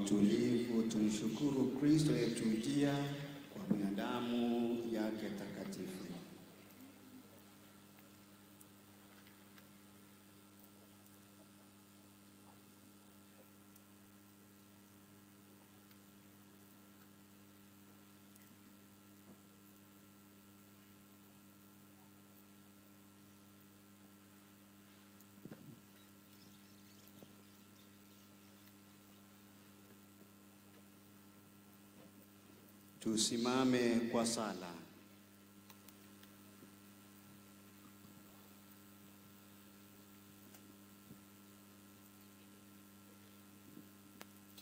Utulivu tumshukuru Kristo aliyetujia kwa damu yake takatifu. Tusimame kwa sala.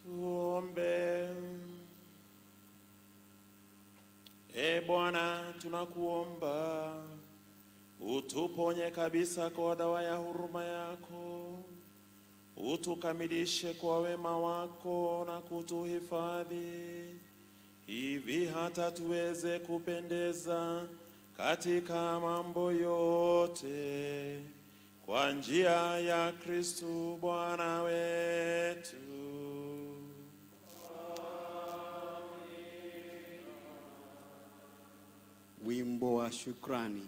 Tuombe. E Bwana, tunakuomba utuponye kabisa kwa dawa ya huruma yako, utukamilishe kwa wema wako na kutuhifadhi hivi hata tuweze kupendeza katika mambo yote kwa njia ya Kristu Bwana wetu. Wimbo wa shukrani.